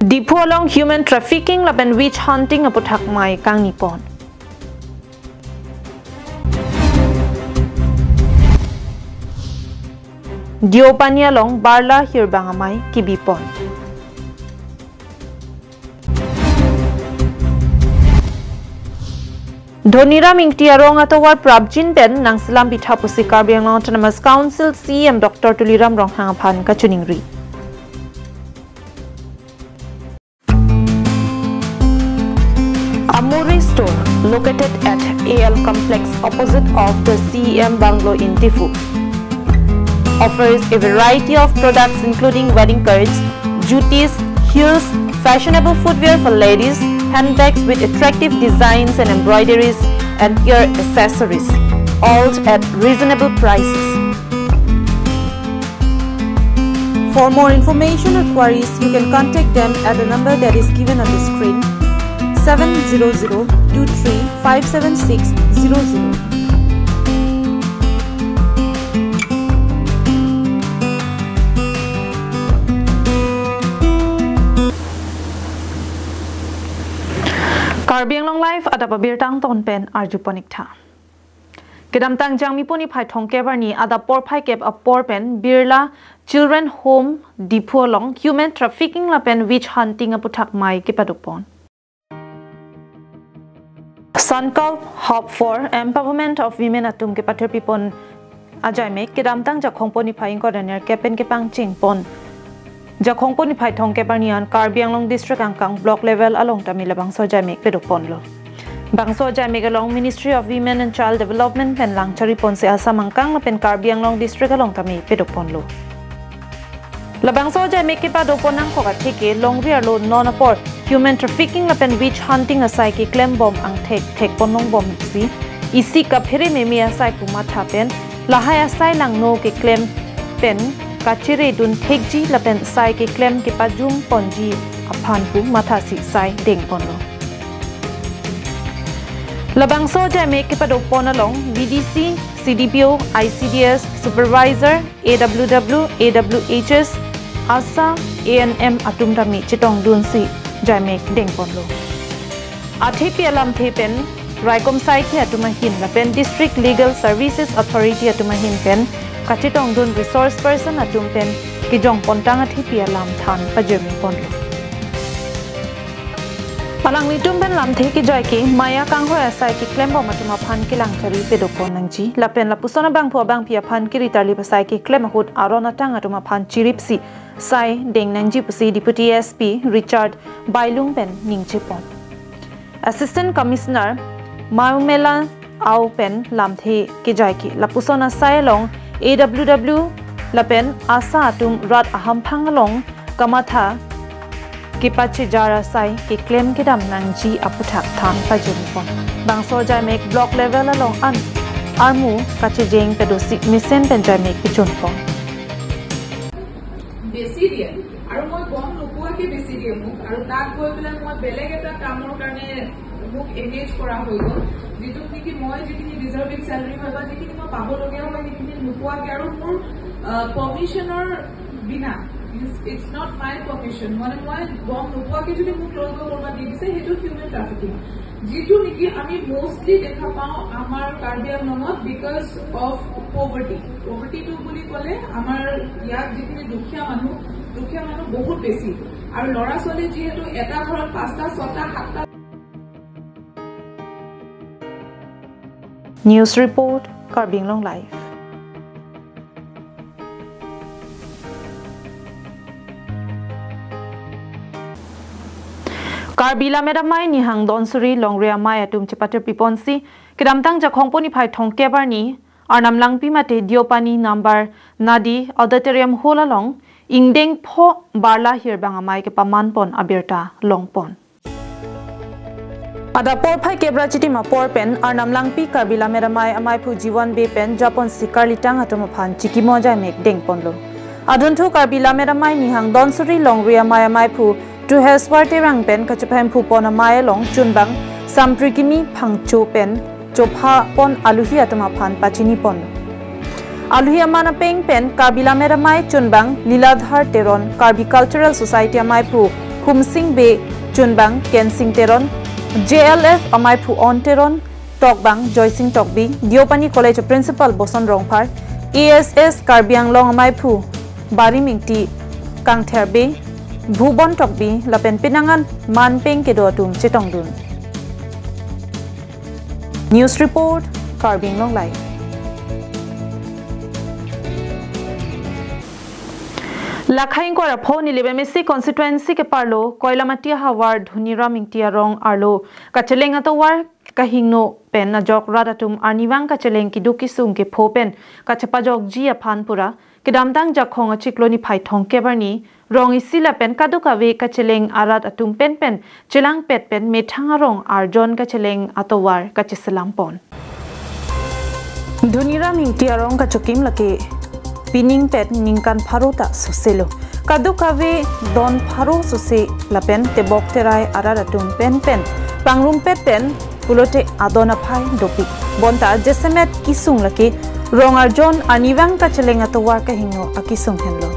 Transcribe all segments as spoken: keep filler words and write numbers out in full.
Diphu along human trafficking lapen witch hunting aputhak mei kangni pon. Deopani along barla hirbang amei kebi pon. Dhoniram Ingti arong atovar prapjin pen nangselam pitha pusi Karbi Anglong Autonomous Council C E M Doctor Tuliram Ronghang aphan kachiningri. Amore Store, located at A L Complex, opposite of the C E M Bungalow in Diphu, offers a variety of products including wedding cards, jutis, heels, fashionable footwear for ladies, handbags with attractive designs and embroideries, and hair accessories, all at reasonable prices. For more information or queries, you can contact them at the number that is given on the screen, seven zero zero two three five seven six zero zero. Karbi Anglong Live adap abirta angton pen arju pon ik tha. Kedamtang Jangmi puni phai thomkep arni adap porphai kep apor pen Birla Children Home Diphu along human trafficking lapen witch hunting aputhak mei kepado pon. Sankalp Hub for Empowerment of Women atum kepathirpi pon ajaimek kedamtang Jakhong puni phai ingkoi ra nerkep pen kepangcheng pon Jakhong puni phai thomkep arni an Karbi Anglong District angkang block level along tame labangso ajaimek pado ponlo. Bangso ajaimek along Ministry of Women and Child Development pen langchari ponsi Assam angkang lapen Karbi Anglong District along tame pado ponlo. Labangso ajaimek kepado pon nangkok atheke longri arlo non apor human trafficking lapen witch hunting asai keklem bom angthek thek pon long bomsi isi kaphere meme asai pu matha pen lahai asai langno keklem pen kachere dun thekji lapen sai keklem kepajum ponji aphan pu mathasi sai deng ponlo. Labangso ajaimek kepado pon along V D C, C D P O, I C D S, supervisor, A W W, A W H S, ASHA, A N M atum tame chetong dunsi ajaimek deng ponlo. Athepi alamthe pen raikom saikhi atum ahin lapen District Legal Services Authority atum ahin pen kachetong dun resource person atum pen kejong pontang athepi alam than pajirmi ponlo. Alanglitum pen lamthe kejai ke maya kanghoi asai keklem bom atum aphan kelangchari pado pon nangji lapen lapuson abangphu abangpi aphan kiri tarlip asai keklem ahut aron atang atum aphan chiripsi sai deng nangji pusi Deputy S P Richard Bailung pen ningje pon. Assistant Commissioner Maumela Ao pen lamthe kejai ke lapuson asai along A W W lapen ASHA atum rat ahamphang along kamatha kepachejar asai keklem kedam nangji aputhak than pajirmi pon. Bangso ajaimek block level along an armu kachejeng padosi mesen pen ajaimek pechun pon. বেচি দিয়ে আৰু মই গম নোপোৱাকে বেচি দিয়ে মোক আৰু তাত গৈ পেলাই মই বেলেগ এটা কামৰ কাৰণে মোক এংগেজ কৰা হৈ গ'ল, যিটোত নেকি মই যিখিনি ডিজাৰ্ভিং চেলাৰী হয় বা যিখিনি মই পাবলগীয়া হয় সেইখিনি নোপোৱাকে আৰু মোৰ পাৰ্মিশ্যনৰ বিনা, it's not my permission, মানে মই গম নোপোৱাকে যদি মোক লৈ গৈ ক'ৰবাত দি দিছে সেইটো হিউমেন ট্ৰাফিকিং। যিটো নেকি আমি মষ্টলি দেখা পাওঁ আমাৰ কাৰ্বি আংলঙত because of poverty। পভাৰ্টিটো বুলি ক'লে আমাৰ ইয়াত যিখিনি দুখীয়া মানুহ, দুখীয়া মানুহ বহুত বেছি আৰু ল'ৰা ছোৱালী যিহেতু এটা ঘৰত পাঁচটা, ছটা, সাতটা। News report, Karbi Anglong Live. Karbi Lammet Amei nihang donsuri longri amei atum chepathirpi ponsi kedamtang Jakhong puni phai thomkep arni Arnam Langpi mate Deopani number Nadi Auditorium Hall along ingdeng pho barla hirbang amei kepaman pon abirta long pon. Adap porphai kep ra chitim apor pen Arnam Langpi Karbi Lammet Amei ameiphu Jiwan Bey pen japonsi karlitang atum aphan chikimo ajaimek deng ponlo. Adunthu Karbi Lammet Amei nihang donsuri longri amei ameiphu Tuheswar Terang pen kachepahem phu pon amei along chunbang Samprikimi Phangcho pen chopha pon aluhi atum aphan pachini pon. Aluhi aman apeng pen Karbi Lammet Amei chunbang Liladhar Teron, Karbi Cultural Society ameiphu Kumsing Bey chunbang Kensing Teron, J L F amaiphu On Teron, tokbang Joysing Tokbi, Deopani College Principal Boson Rongphar, A S S Karbi Anglong amaiphu Barim Ingti, Kangther Bey, Bhubon Tokbi lapen penang an manpeng kedo atum chetongdun. News report, Karbi Anglong Live. Lakhai ingkoi ra pho Nilip M A C constituency keparlo Koilamati ahavar Dhoniram Ingti arong arlo kacheleng atovar kahingno pen ajok rat atum arnivang kacheleng keduk kesung kepho pen kachepajokji aphan pura kedamtang Jakhong achiklo niphai thomkep arni rong isi lapen kadokave kacheleng arat atum penpen chelangpet pen methang arong arjon kacheleng atovar kacheselam pon. Dhoniram Ingti arong kachokim lake pining pen ningkan pharo ta soselo. Kadokave don pharo sose lapen tebok terai arat atum penpen pangrumpet pen pulote adon aphai dopik. Bonta jasemet kesung lake rong arjon arnivang kacheleng atovar kahingno akesung henlo.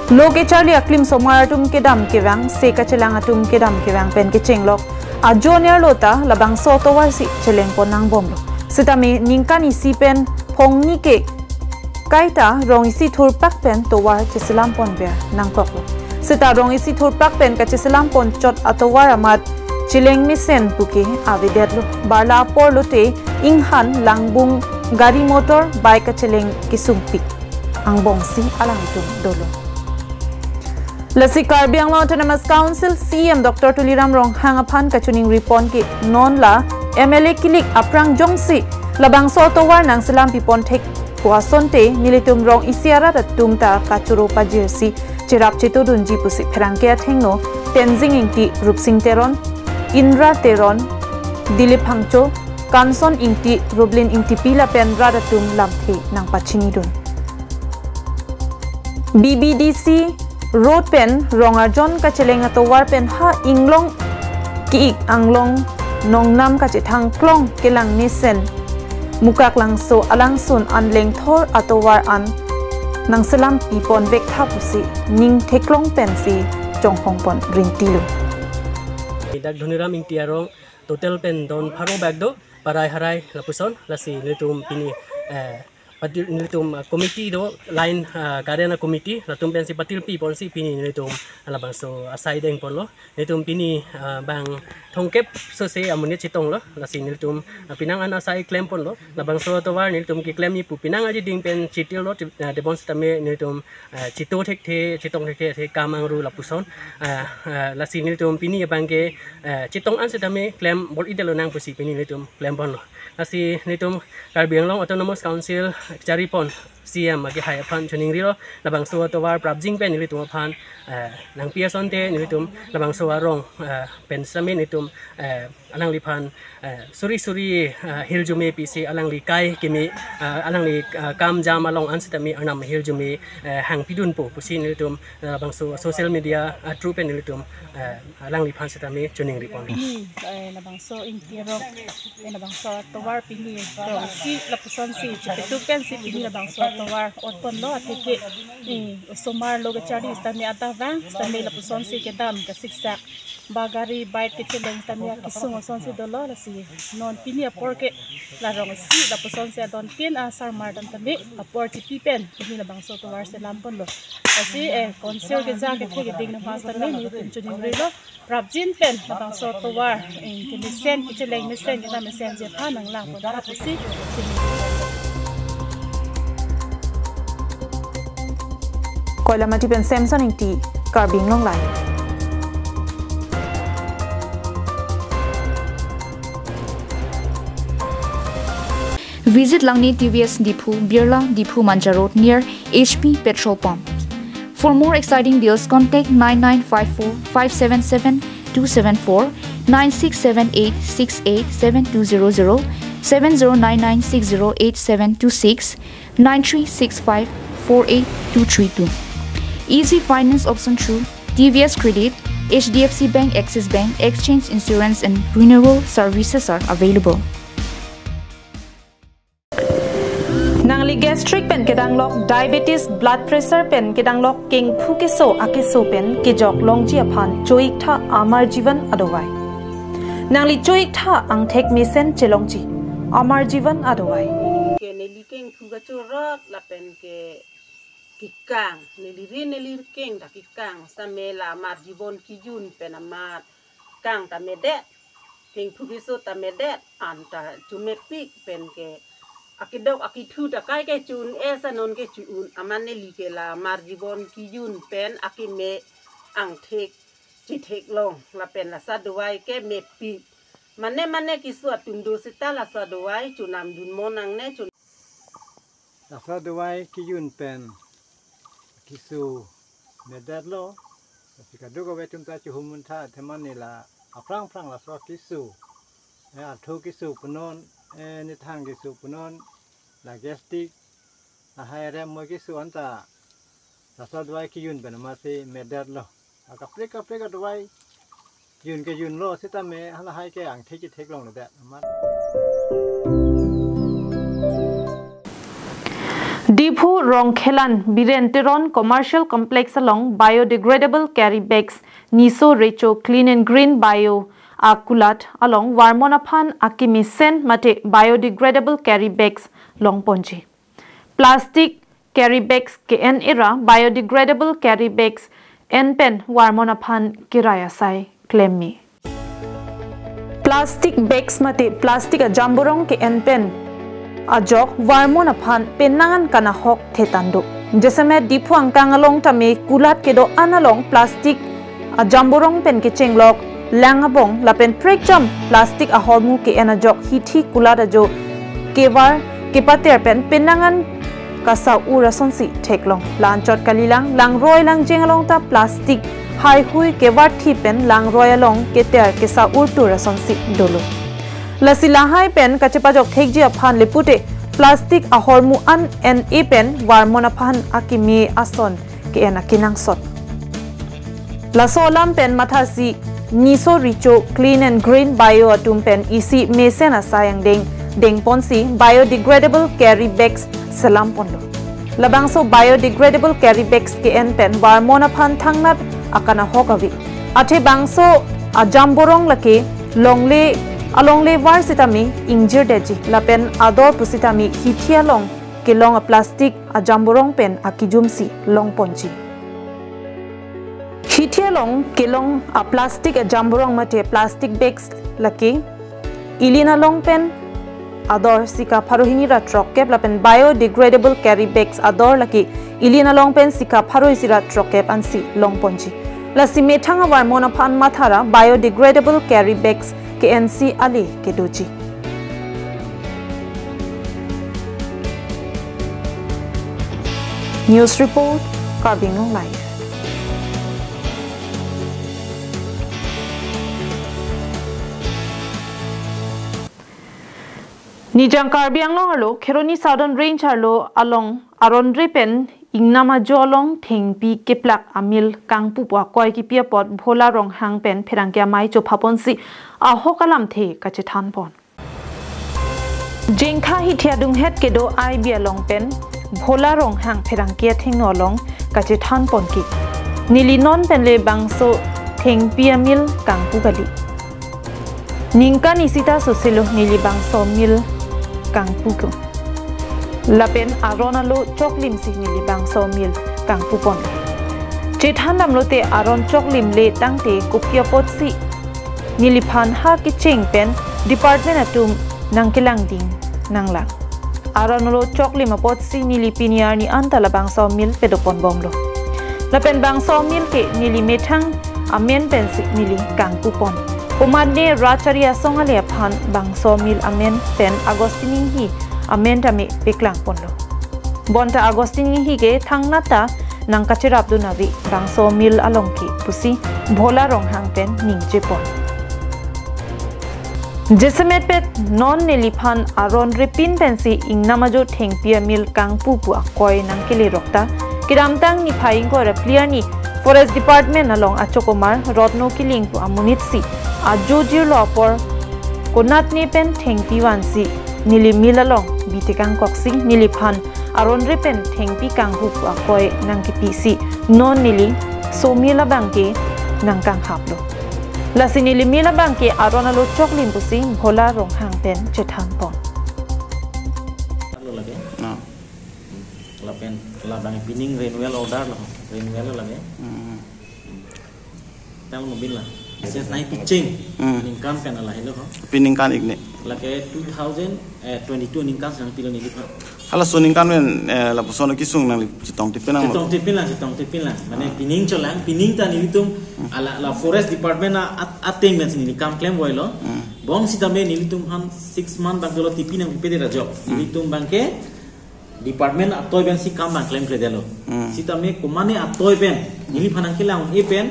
Lo kecharli aklim osomar atum kedam kevang, se kachelang atum kedam kevang pen kechenglok ajoner lo ta labangso atovar si cheleng pon nangbomlo. Sitame ningkan isi pen phongni ke kaita rong isi thurpak pen tovar cheselam ponver nangkoklo. Sita rong isi thurpak pen kacheselam ponchot atovar amat cheleng mesen puke avedetlo. Barla apor lote inghan langbung gari motor bike kacheleng kesungpik angbongsi alangtum dolo. Lasi Karbi Anglong Autonomous Council C E M Doctor Tuliram Ronghang aphan kachiningri pon ke non la M L A kilik aphrang jongsi labangso atovar nangselam pipon thek pu asonte nelitum rong isi arat atum ta kachoro pajirsi cherap chetodunji pusi pherangke athengno Tenzing Ingti, Rupsing Teron, Indra Teron, Dilip Phangcho, Kanson Ingti, Rublin Ingtipi lapen rat atum lamthe nangpachinidun. B B D C road pen rong arjon kacheleng atovar pen ha inglong ki-ik anglong nongnam kachethang klong kelang mesen Mukaklangso alangsun an lengthor atovar an nangselam pipon vektha pusi ning theklong pensi chonghong pon rintilo. Dak Dhoniram Ingti arong total pen don pharo bak do, parai harai lapuson, lasi nelitum pini, eh, patir nelitum, ah, committee do, line, ah, Karena committee, latum pensi patirpi ponsi pini nelitum labangso asai deng ponlo. Nelitum pini, ah, bang thomkep sose amonit chetonglo, lasi nelitum, ah, penang an asai klem ponlo, labangso atovar nelitum keklem ni pu penang aji ding pen chetirlo, te-, ah, tebon sitame nelitum, ah, cheto thekthe, chetong thekthe, the kam angru lapuson, ah, ah, lasi nelitum pini abang ke, ah, chetong an sitame klem bor-idetlo nang pusi pini nelitum klem ponlo. Lasi nelitum Karbi Anglong Autonomous Council kachari pon C E M akehai aphan chiningrilo, labangso atovar prapjin pen nelitum aphan, eh, nangpi asonte nelitum labangso arong, eh, pen sitame nelitum, eh, alangliphan, eh, suri suri, eh, hirjume pisi alangli kai kimi, eh, alangli, eh, kam jam along an sitame arnam hirjume, eh, hangpidunpo pusi nelitum, eh, labangso social media, eh, through pen nelitum, eh, alangliphan sitame chiningri pon. Pini, eh, labangso Ingti arong, eh, labangso atovar pini rong isi lapusonsi chepetuk pensi pini labangso atovar ot ponlo, atheke, eh, osomar lo kacharli sitame adavang sitame lapusonsi kedam kasiksak ba gari bike kacheleng sitame akesung asonsi dolo, lasi non pini apor ke la rong isi lapusonsi adon tin asarmar dam tame apor chepi pen pini labangso atovar selam ponlo. Lasi, eh, council keja kethe keding na mas tame nelitum chiningrilo. Prapjin pen labangso atovar, eh, kemesen, kacheleng mesen, kedam mesen ji aphan nanglang pon tha pusi. Koilamati pen Samson Ingti, Karbi Anglong Live. Visit Langni T V S Diphu, Birla, Diphu Manja Road near H P petrol pump. For more exciting deals, contact nine nine five four five seven seven two seven four, nine six seven eight six eight seven two zero zero, seven zero nine nine six zero eight seven two six, nine three six five four eight two three two. Easy finance option through T V S Credit, H D F C Bank, Axis Bank, exchange, insurance and renewal services are available. Nangli Gastric pen kedanglok, diabetes, blood pressure pen kedanglok, kengphu keso akeso pen kejok longji aphan cho-iktha Amar Jeevan adovai. Nangli cho-iktha angthek mesen chelongji, Amar Jeevan adovai. Ke neli kengphu kachorot lapen ke kekang, neli ri neli keng ta kekang, same la Amar Jeevan kejun pen amat kang ta medet, kengphu keso ta medet, an ta chomepik pen ke akedok akethu ta kai ke chun-e sa non ke chun, amat neli ke la Amar Jeevan kejun pen akeme angthek chetheklong lapen laso adovai ke mepik. Mane mane keso atum do seta laso adovai chonamdun mo nangne chun. Laso adovai kejun pen keso medetlo. Lasi kadokave atum ta chihum muntha athema neli la aphrang aphrang laso keso, eh, artho keso punon, eh, nithang keso punon, la gastric, lahai rem moi keso anta laso adovai kejun pen amatsi medetlo. Akaprek kaprek adovai jun kejunlo sitame halahai ke angthek chetheklongledet amat. Diphu Rongkhelan Biren Teron Commercial Complex along biodegradable carry bags Niso Recho Clean and Green Bio akulat along varmon aphan akemesen mate biodegradable carry bags longponji. Plastic carry bags ke-en era biodegradable carry bags en pen varmon aphan kerai asai klemji. Plastic bags mate plastic ajamborong ke-en pen ajok varmon aphan penang an kanahok thetan do. Jasemet Diphu angkang along tame kulat kedo-an along plastic ajamborong pen kechenglok lang abong lapen prekjam plastic ahormu ke-en ajok hithi kulat ajo kevar kepater pen penang an kasa-ur asonsi theklong. La-anchot kalilang, langroi langjeng along ta plastic haihui kevarthi pen langroi along keter kesa-ur tur asonsi dolo. Lasi lahai pen kachepajok thekji aphan le pute plastic ahormu an en-e pen varmon aphan akeme ason ke-en akenangsot. Laso alam pen mathasi Niso Recho Clean and Green Bio atum pen isi mesen asai angdeng dengponsi biodegradable carry bags selamponlo. Labangso biodegradable carry bags ke-en pen varmon aphan thangnat akanahok ave. Athe bangso ajamborong lake longle alongle var sitame ingjirdetji lapen ador pusitame hithi along kelong aplastic ajamborong pen akejumsi longponji. Hithi along kelong aplastic ajamborong mate plastic bags lake ilin along pen ador sika pharo hini ra throkkep lapen biodegradable carry bags ador lake ilin along pen sika pharo isi ra throkkep ansi longponji. Lasi methang avarmon aphan mathara biodegradable carry bags ke-ensi ale kedoji. News report, Karbi Anglong Live. Nijang Karbi Anglong arlo Kheroni Southern Range arlo along aronre pen ingnam ajo along thengpi keplak amil kangpu pu akoi kipi apot Bhola Ronghang pen pherangke amei chophaponsi ahok alamthe kachethanpon. Jengkha hithi adunghet kedo I B along pen Bhola Ronghang pherangke athengno along kachethanpon ke. Neli non pen le bangso thengpi amil kangpu kali. Ningkan isi ta soselo neli bangso mil kangpu ko. Lapen aron alo choklimsi neli bangso mil kangpupon. Chethan damlote aron choklimle tangte kopi apotsi neliphan ha kecheng pen department atum nangkelangding nanglang. Aron alo choklim apotsi neli pini arni anta labangso mil pedoponbomlo. Lapen bangso mil ke neli methang amen pensi neli kangpupon. Komatne Rachari Asong ale aphan bangso mil amen pen Agostini Inghi amen tame peklangponlo. Bonta Agostini Inghi ke thangnat ta nangkacherapdun ave bangso mil along ke pusi Bhola Ronghang pen ningjepon. Jasemet pet non neliphan aronre pin pensi ingnam ajo thengpi amil kangpu pu akoi nangkelerok ta kedamtang niphai ingkoi ra phli arni Forest Department along achokomar Rotno Killing pu amonitsi ajo jirlo apor konatne pen thengpi vansi neli mil along bitekangkoksi neliphan aron re pen thengpi kanghu pu akoi nangkipisi non neli so mir labang ke nangkanghaplo. Lasi neli mir labang ke aron alo choklim pusi Bhola Ronghang pen chethanpon. Lo lake. No. Lapen labang pining renewal order lo. Renewal lo lake. Hmm. Tang mo bin la. Since nai piching. Hmm. Ningkan pen lahelo ho. Piningkan ikni. Lake two thousand twenty-two ningkan sang pilo neli pha. Halaso ningkan pen, eh, lapuson kesung nangli chetong tipin lang. Chetong tipin lang, chetong tipin lang. Mane pining cholang, pining ta nelitum ala, la forest department a, at, ateng pen si neli kam klem voilo. Hmm. Bong sitame nelitum han six month bak dolo tipi nangpipede ra job. Hmm. Nelitum bangke department atoi pen si kam bang klem kledetlo. Hmm. Sitame komane atoi pen neli phan nangkelang e pen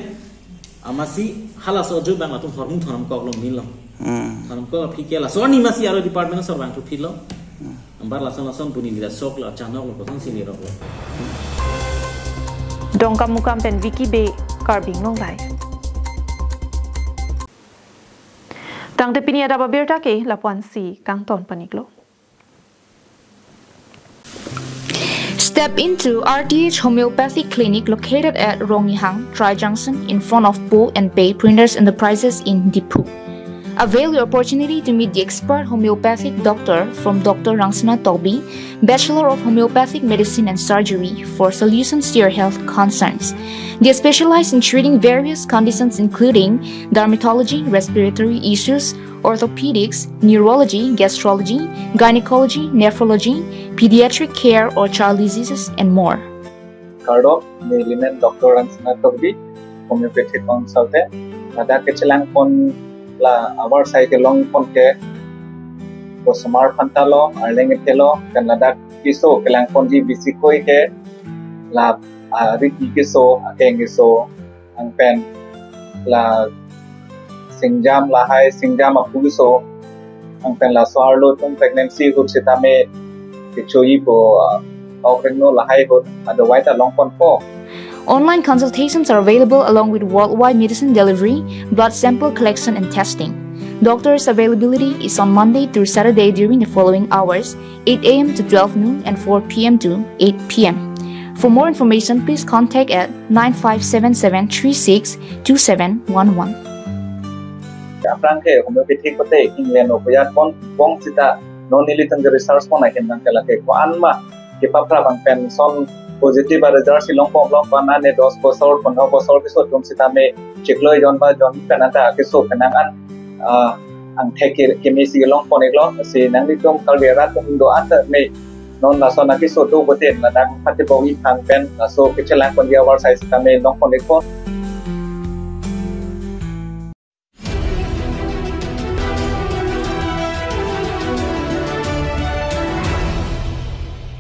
amatsi halaso ajo bang latum hormu thanam kok lo milo. Hmm. Thanam kok aphi ke laso ni masi aro department sor bang thu philo. Hmm. Ambar lason lason puni lida sok lo, achanok lo, kosonsi lirok lo. Dongkamukam pen Vicky Bey, Karbi Anglong Live. Tangte pini adap abirta ke lapu-an si kangton paniklo. Step into R T H Homeopathic Clinic located at Rongnihang, Tri Junction, in front of Bo and Pei Printers Enterprises in Diphu. Avail your opportunity to meet the expert homeopathic doctor from Doctor Rangsina Tokbi, Bachelor of Homeopathic Medicine and Surgery, for solutions to your health concerns. They specialize in treating various conditions including dermatology, respiratory issues, orthopedics, neurology, gastrology, gynecology, nephrology, pediatric care or child diseases, and more. Kardom, neli men Doctor Rangsina Tokbi, homeopathic consultant. Ladak kechelangpon la avarsai kelongpon ke osomar phanta lo, arleng ethe lo, kan ladak keso kelangponji bisi koi ke la, ah, riki keso, akeng keso, anpen la singjam lahai, singjam apu keso, anpen laso arlo atum pregnancy ahut sitame kechoji pu, ah, ok rengno lahai ahut, otherwise ta longponpo. Online consultations are available along with worldwide medicine delivery, blood sample collection and testing. Doctors' availability is on Monday through Saturday during the following hours: eight a m to twelve noon and four p m to eight p m. For more information, please contact at nine five seven seven three six two seven one one. Aphrang ke homeopathy kote inglen opojat pon bong sita non nelitum ke research pon ahin bang ke lake ko-an ma kepapra bang pen son positive a result si longpon longpon ane dos bosor, pondro bosor keso atum sitame chiklo ejon ba jon pen anta keso penang an, ah, angthek ke, keme si longpon iklo, si nanglitum Karbi arat atum do-an ta me non lason akeso do boten ladak pati bong iphan pen laso kechelangponji avarsai sitame longpon ikpo.